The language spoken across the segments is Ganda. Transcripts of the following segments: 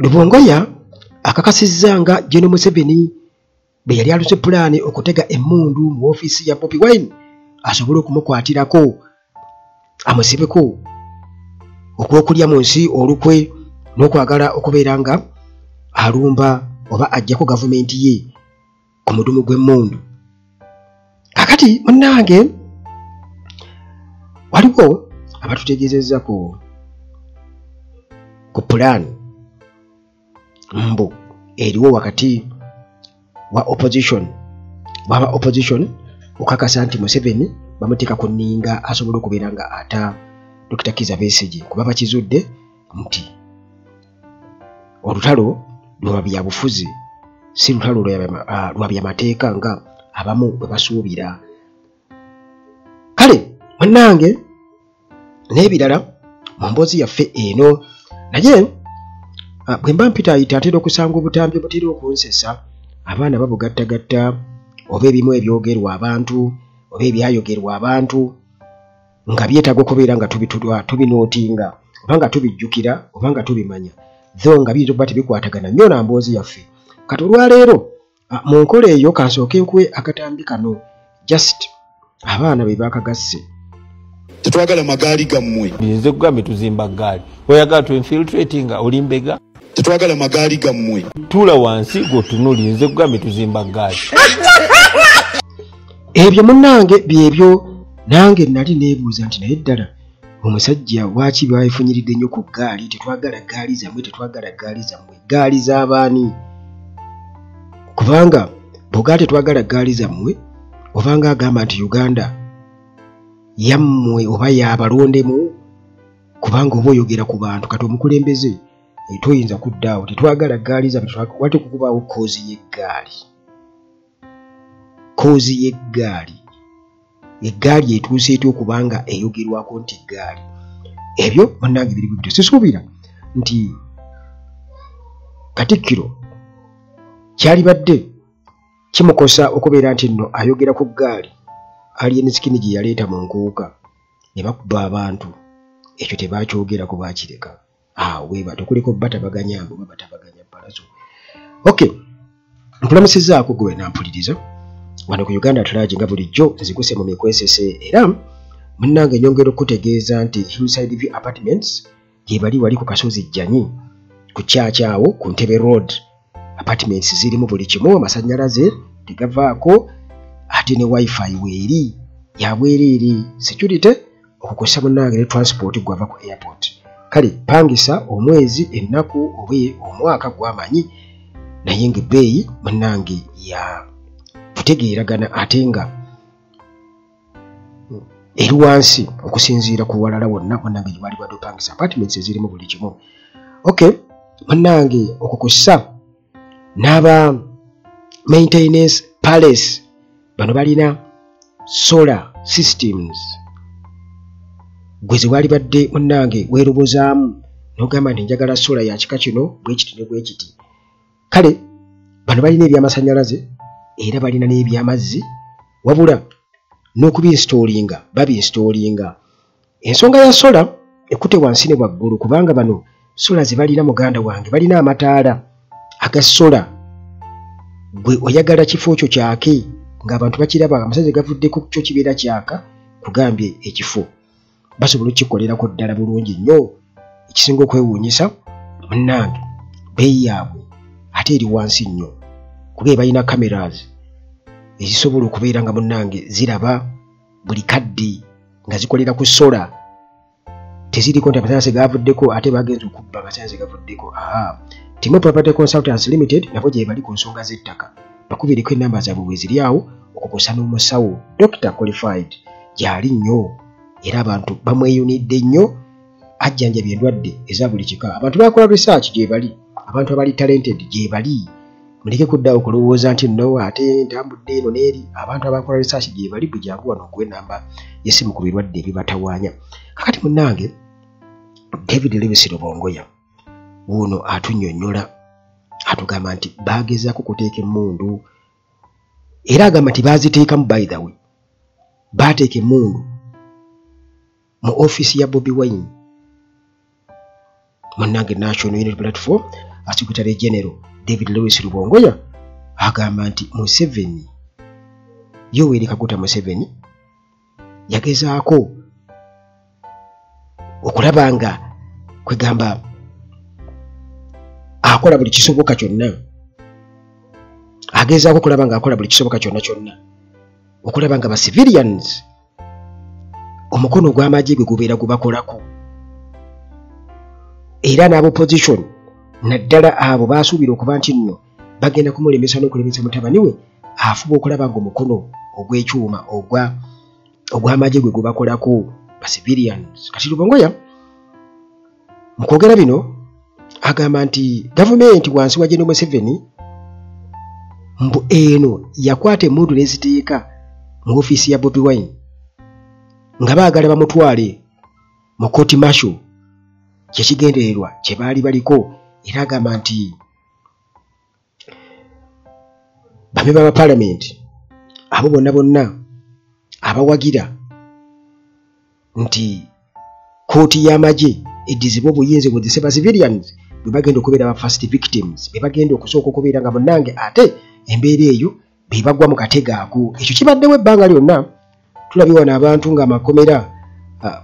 Lubongoya akakasizza nga General Museveni bwe yali aluse pulaani okutega emmundu mu ofiisi ya Bobi Wine asobole okumukwatirako amusibeko okwokulya mu nsi olukwe n'okwagala okubeera nga alumba oba ajjako gavumenti ye ku mudumu gw'emmundu. Kakati munnange waliwo abatutegeezezza ku pulaani mbu eriwo wakati wa opposition waba opposition okakasa nti Museveni bamuteeka ku nninga asobola okubeera nga ata Dr. Kizza Besigye, kuba bakizudde nti olutalo lwa byabufuzi si lutalo lwa byamateeka nga abamu bwe basuubira. Kale munnange n'ebirala mu mboozi yaffe eno, naye bwe mba mpitaayita atera okusanga obutambi obutera okunsesa, abaana babugattagatta oba ebimu ebyogerwa abantu oba ebyayogerwa abantu nga byetaaga okubeera nga tubinootinga oba nga tubijjukira oba nga tubimanya, tho nga biyinza okuba tebikwatagana nnyo na mboozi yaffe. Kati olwaleero mu nkola eyo kansooke nkuwe akatambi kano just abaana be baakagasse. Tetwagala magaali gammwe. Nze kugambye tuzimba ggaali, oyagala tu infiltrating nga oli mbega. Tetwagala magaali gammwe. Tuula wansi gwotunuli, nze kugambye tuzimba ggaali. Ebyo munnange byebyo nange nali neebuuza nti naye ddala omusajja lwaki baefunyiridde nnyo ku ggaali? Tetwagala ggaali zammwe, tetwagala ggaali zammwe. Ggaali z'abaani? Kubanga bw'ogaa tetwagala ggaali zammwe obanga agamba nti Uganda yammwe oba yabalondemu, kubanga oba oyogera ku bantu. Kati omukulembeze toyinza kuddaawo tetwagala ggaali zammwe, wati kukubaawo koozi y'eggaali. Koozi y'eggaali, eggaali etuuse etya okubanga eyogerwako nti ggaali? Ebyo munnange biri bibito. Sisuubira nti Katikkiro kyalibadde kimukosa okubeera nti nno ayogera ku ggaali Alien Skin gye yaleeta mu nkuuka ne bakuba abantu. Ekyo tebakyogerako, baakireka awo bwe batyo, kuliko batabaganya mbu batabaganya bbalazo. Okay, nkulamusizzaako gwe nampuliriza wano ku Uganda at Large nga bulijjo nziguse mu mikwesese, era munnange nyongera okutegeeza nti Hillside View Apartments gye bali wali ku Kasozi Jjanyi ku kyakyawo ku Ntebe Road. Apartments zirimu buli kimu, amasannyalaze tegavaako, ate ne wifi weeri yabwereere, security okukosa munnange ne transport gwava ku airport. Kale pangisa omwezi, ennaku oba omwaka gwamanyi, naye ng'ebbeeyi munnange ya kutegeeragana ate nga eri wansi okusinziira ku walala wonna munnange gye wali badde opangisa. Apartments ezirimu buli kimu. Okay, munnange okukussa n'aba Maintenance Palace, bano balina solar systems gwe ze wali badde munnange weerobozaamu n'ogamba nti njagala solar ya kika kino bwe kiti ne bwe kiti. Kale bano balina ebyamasannyalaze era balina n'ebyamazzi, wabula n'okubinstallinga babinstallinga. Ensonga ya solar ekute wansi ne waggulu, kubanga bano solar ze balina muganda wange balina amataala aga solar. Gwe oyagala kifo kyo kyake ng'abantu bakiraba amasannyalaze gavuddeko kyo kibeera kyaka, kugambye ekifo basobola okukikolerako ddala bulungi nnyo. Ekisinga okwewuunyisa munnange bbeeyi yaabwe ate eri wansi nnyo, kuba balina cameras ezisobola okubeera nga munnange ziraba buli kadde nga zikolera ku solar, teziriko nti amasannyalaze gavuddeko ate bagenze okubba amasannyalaze gavuddeko. Timo Property Consultants Limited nabo gye bali ku nsonga z'ettaka, bakubireko ennamba zaabwe bwe ziri awo okukosa n'omusawo Dr. Qualified gy'ali nnyo, era abantu bamweyunidde nnyo, ajjanjabya endwadde eza buli kika. Abantu bakola research gye bali, abantu abali talented gye bali, muleke kuddaawo kulowooza nti nno ate ntambudde eno n'eri. Abantu abakola research gye bali, bwe jangu wano okuwa ennamba y'essimu ku birwadde ebibatawaanya. Kakati munnange David Lewis Lubongoya wuuno atunnyonnyola, atugamba nti baagezaako kuteeka emmundu, era agamba nti baaziteekamu. By the way, baateeka emmundu mu ofiisi ya Bobi Wine munnange National Unity Platform. Secretary General David Lewis Rubongoya agamba nti Museveni, Yoweri Kaguta Museveni yagezaako okulaba nga kwegamba akola buli kisoboka kyonna, agezaako okulaba nga akola buli kisoboka kyonna kyonna okulaba nga ba civilians omukono gw'amagye gwe gubeera gubakolako, era n'abopposition naddala abo basuubira okuba nti nno bagenda kumulemesa n'okulemesa mutabani we, afuba okulaba nga omukono ogw'ekyuma ogw'amagye gwe gubakolako ba civilians. Kati Rubongoya mu kwogera bino agamba nti gavumenti wansi wa General Museveni mbu eno yakwata emmundu n'eziteeka mu ofiisi ya Bobi Wine nga baagala bamutwale mu kooti martial, kyekigendererwa kye baali baliko. Era agamba nti bamemba ba paalamenti abo bonna bonna abawagira nti kooti y'amagye eddizibwa obuyinza bwezise ba civilians bwe bagenda okubeera ba first victims, be bagenda okusooka okubeera nga munnange ate embeera eyo be bagwa mu katego ako. Ekyo kibaddewo ebbanga lyonna, tulabye wano abantu ng'amakomera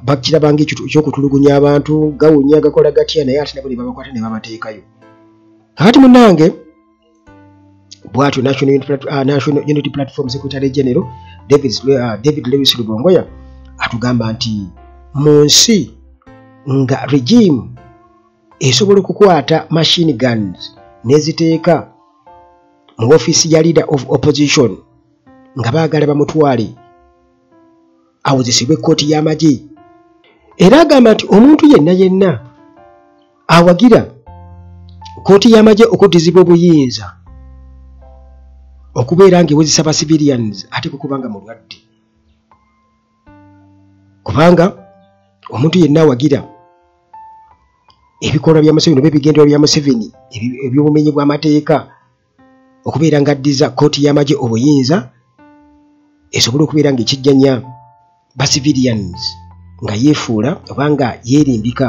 bakirabanga ekyokutulugunya abantu, gawunya gakola gatya, naye ate nabo ne babakwata ne babateekayo. Kakati munnange bw'atyo National Unity Platform Secretary General David Lewis Rubongoya atugamba nti mu nsi nga regime esobola okukwata machine guns n'eziteeka mu ofiisi ya leader of opposition nga baagala bamutwale awozesebwe ekkooti y'amagye, era agamba nti omuntu yenna yenna awagira kkooti y'amagye okuddizibwa obuyinza okubeera ng'ewozesa ba civilians ate kukubanga mulwadde, kubanga omuntu yenna awagira ebikolwa bya Museveni oba ebigendererwa bya Museveni eby'obumenyi bw'amateeka okubeera ng'addiza kkooti y'amagye obuyinza esobole okubeera ng'ekijjanya ba civilians nga yeefuula oba nga yeerimbika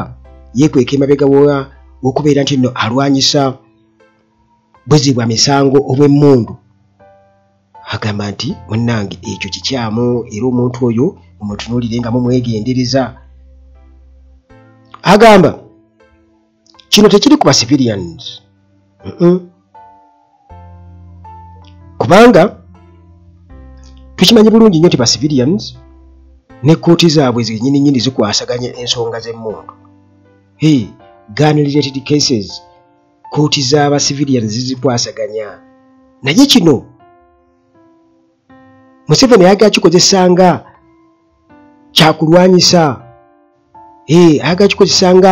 yeekweka emabega w'okubeera nti nno alwanyisa buzzi bwa misango obw'emmundu, agamba nti munnange ekyo kikyamu era omuntu oyo mumutunuulire nga mumwegendereza. Agamba kino tekiri ku ba civilians, kubanga tukimanyi bulungi nnyo nti ba civilians ne kkooti zaabwe zennyini nnyini zikwasaganya ensonga z'emmundu. Gun related cases kkooti z'aba civilians zizikwasaganya, naye kino Museveni ayagala kikozesa nga kyakulwanyisa, ayagala kikozesa nga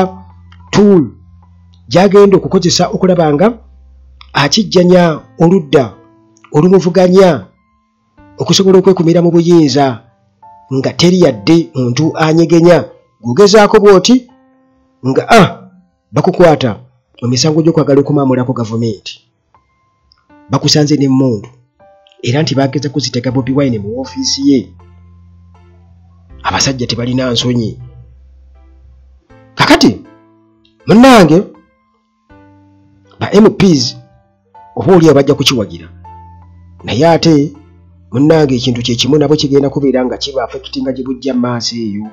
tool gy'agenda okukozesa okulaba nga akijjanya oludda olumuvuganya okusobola okwekumira mu buyinza nga teri yadde muntu anyegenya. Gw'ogezaako bw'oti nga bakukwata mu misango gy'okwagala okumaamulako gavumenti, bakusanze n'emmundu, era nti bageza kuzitega Bobi Wine mu ofiisi ye. Abasajja tebalina nsonyi. Kakati munnange ba MPs oba oli abajja kukiwagira, naye ate munnange ekintu kye kimu nabo kigenda kubeera nga kiba affectinga gye bujja mu maaso eyo.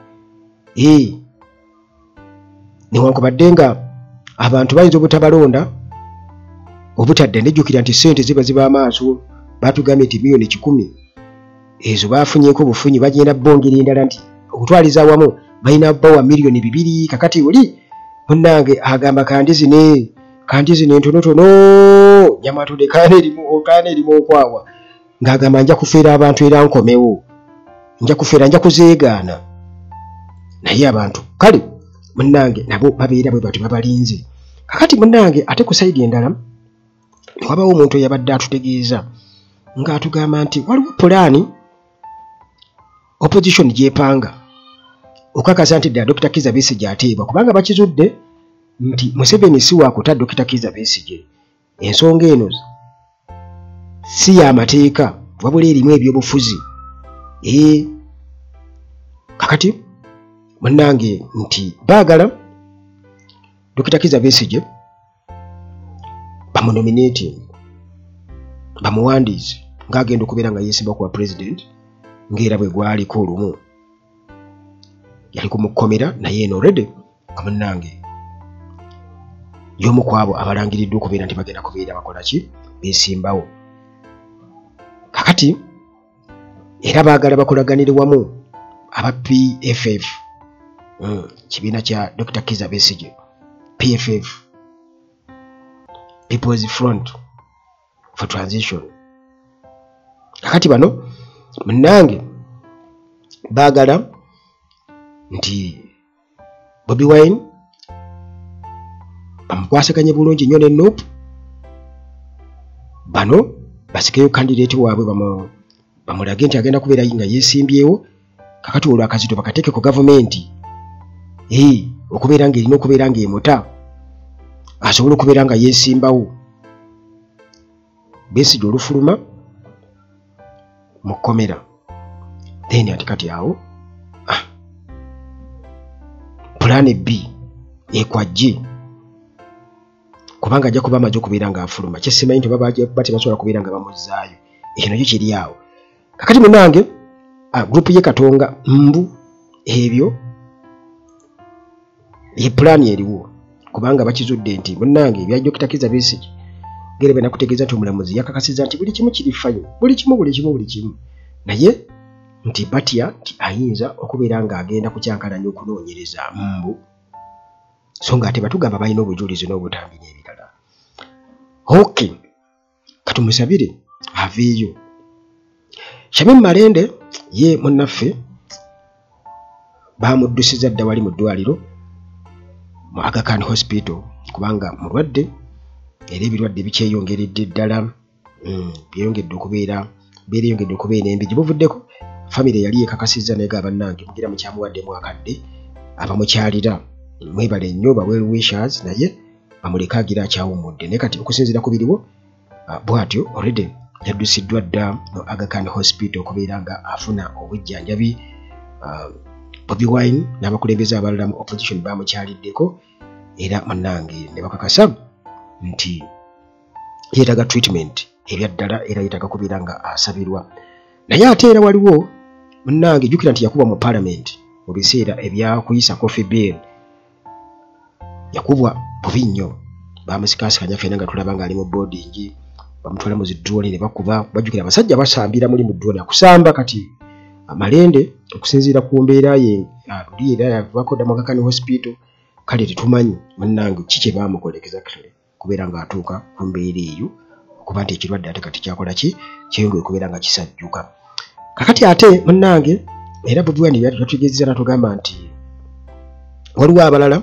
Newankubadde nga abantu bayinza obutabalonda obutadde, nejjukira nti ssente ziba ziba amaaso, batugambye nti 100,000 100 ezo bafunyeeko bufunyi, bagenda bongera endala nti okutwaliza awamu balina bawa 2 million. Kakati oli munnange agamba kandi zino entonotono nyamatono kaana erimu okwawa, ng'agamba nja kufeera abantu era nkomewo, nja kufeera, nja kuzeegaana. Naye abantu kale munnange nabo babeera bwe batyo babalinze. Kakati munnange ate ku sayidi endala wabawo omuntu eyabadde atutegeeza ng'atugamba nti waliwo pulaani opposition gy'epanga okakasa nti ddala Dr. Kizza Besigye ateebwa, kubanga bakizudde nti Museveni si waakuta Dr. Kizza Besigye. Ensonga eno si y'amateeka wabula erimu ebyobufuzi. Kakati munnange nti baagala Dr. Kizza Besigye bamunominating, bamuwandiise ng'agenda okubeera nga yeesimba kuwa president, ng'era bwe gwaliko olumu yali kumukomera, naye eno already nga munnange y'omu ku abo abalangiriddwa okubeera nti bagenda kubeera bakola ki, beesimbawo. Kakati era baagala bakolaganire wamu aba PFF, kibiina kya Dr. Kizza Besigye, PFF, People's Front for Transition. Kakati bano munnange baagala nti Bobi Wine bamukwasaganye bulungi nnyo ne NUP, bano basikeyo candidate waabwe bamulage nti agenda kubeera nga yeesimbyewo. Kakati olwo akazito bakateeke ku gavumenti okubeera ng'erina okubeera ng'emuta asobole okubeera nga yeesimbawo. Besigye olufuluma mu kkomera, then ati kati awo plan B ekwajje, kubanga ajja kuba amaze okubeera ng'afuluma. Kyesimanyi nti baba tebasobola kubeera nga bamuzzaayo, ekyo nakyo kiri awo. Kakati munnange group ye Katonga mbu ebyo ye pulaani eriwo, kubanga bakizudde nti munnange ebya Dr. Kizza Besigye ngere bwe nakutegeeza nti omulamuzi yakakasizza nti buli kimu kiri fine, buli kimu buli kimu buli kimu, naye nti batya nti ayinza okubeera ng'agenda kukyankalanya okunoonyereza mbu, so nga ate batugamba balina obujulizi n'obutambi n'ebirala. Okay, katumusabire aveeyo. Shamim Malende ye munnaffe bamuddusiza dda wali mu ddwaliro mu Aga Khan Hospital, kubanga mulwadde era ebirwadde bikyeyongeredde ddala, byeyongedde okubeera byeyongedde okubeera embi gye buvuddeko. Famire yali ekakasizza naye ga bannange mugira mukyamuwaddemu akadde, abamukyalira mwebale nnyo ba well wishers, naye bamuleke agira akyawummudde. Naye kati okusinziira ku biriwo bw'atyo already yaddusiddwa dda mu Aga Khan Hospital okubeera nga afuna obujjanjabi. Bobi Wine n'abakulembeze abalala mu opposition bamukyaliddeko era munnange ne bakakasa nti yeetaaga treatment ebya ddala, era yeetaaga kubeera nga asabirwa. Naye ate era waliwo munnange, jjukira nti yakubwa mu parliament mu biseera ebyakuyisa Coffee Bill, yakubwa bubi nnyo, bamusikaasikanya ffenna nga tulaba ng'ali mu boarding, bamutwala mu zidrone ne bakuba. Bajjukira abasajja basambira muli mu drone akusamba. Kati Malende okusinziira ku mbeera ye luli era yavaako dda mu Aga Khan Hospital, kale tetumanyi munnange ki kye baamukola exactly kubeera ng'atuuka ku mbeera eyo, okuba nti ekirwadde ate kati kyakola ki, kyeyongera okubeera nga kisajjuka. Kakati ate munnange era Bobi Wine yatutegeezezza n'atugamba nti waliwo abalala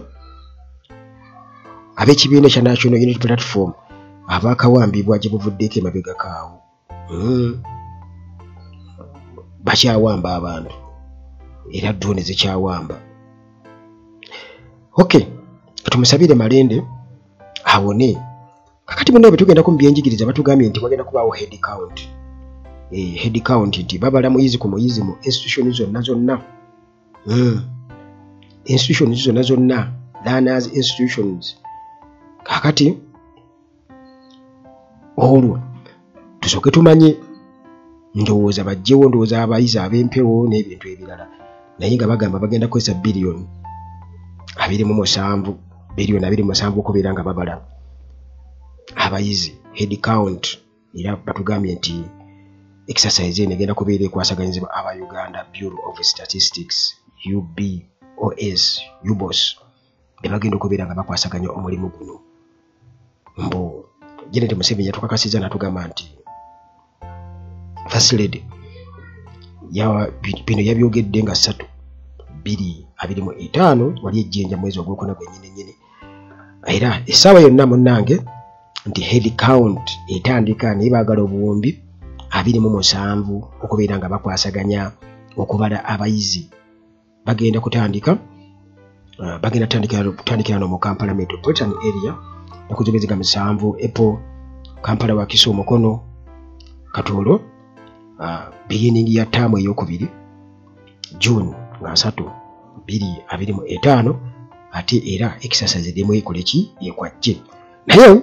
ab'ekibiina ekya National Unity Platform abaakawambibwa gye buvuddeko emabegako awo, bakyawamba abantu era drone zikyawamba. Okay, tumusabire Malende awone. Kakati munnabe tugenda ku byenjigiriza, batugambye nti wagenda kubaawo head count, head count nti babala muyizi ku muyizi mu institution zonna zonna, institutions zonna zonna, learners institutions. Kakati olwo tusooke tumanye, ndowooza bajjewo ndowooza abayizi ab'empewo n'ebintu ebirala, naye nga bagamba bagenda kukozesa biliyoni 27, biliyoni 27 okubeera nga babala abayizi head count. Era batugambye nti exercise eno egenda kubeera ekwasaganyizibwa aba Uganda Bureau of Statistics UBOS, UBOS, be bagenda okubeera nga bakwasaganya omulimu guno. Mbu Janet Museveni yatukakasizza n'atugamba nti First Lady bino yabyogedde nga 3 2 25 wali ejjenja mwezi ogwokuna gwennyini nnyini, era essaawa yonna munnange nti head count etandika, naye baagala obuwumbi 27 okubeera nga bakwasaganya okubala abayizi. Bagenda kutandika bagenda kutandikira no mu Kampala Metropolitan Area nakuzobezega 7 Apple, Kampala, Wakiso, Mukono, Katolo, beginning ya taamu eyokubiri June nga 3 2025, ate era exercise demu ekole ki ekwajje. Naye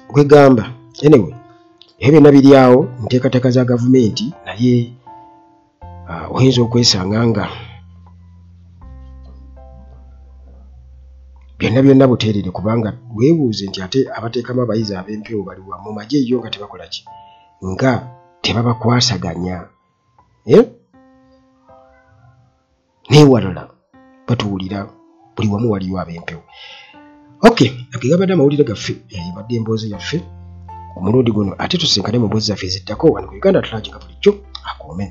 Kwegamba anyway ebyo byonna biri awo nteekateeka za gavumenti, naye oyinza okwesanga nga byonna byonna buteerere, kubanga weebuuze nti ate abateekamu abayizi ab'empewo baliwa mu magye yo nga tebakola ki, nga tebabakwasaganya. Neewalala batuwulira buli wamu waliyo ab'empewo. Okay, agegabadde amawulire gaffe, ebadde emboozi yaffe ku mulundi guno, ate tusinkane mu mboozi zaffe eziddako wano ku Uganda At Large nga bulijjo. Akuume.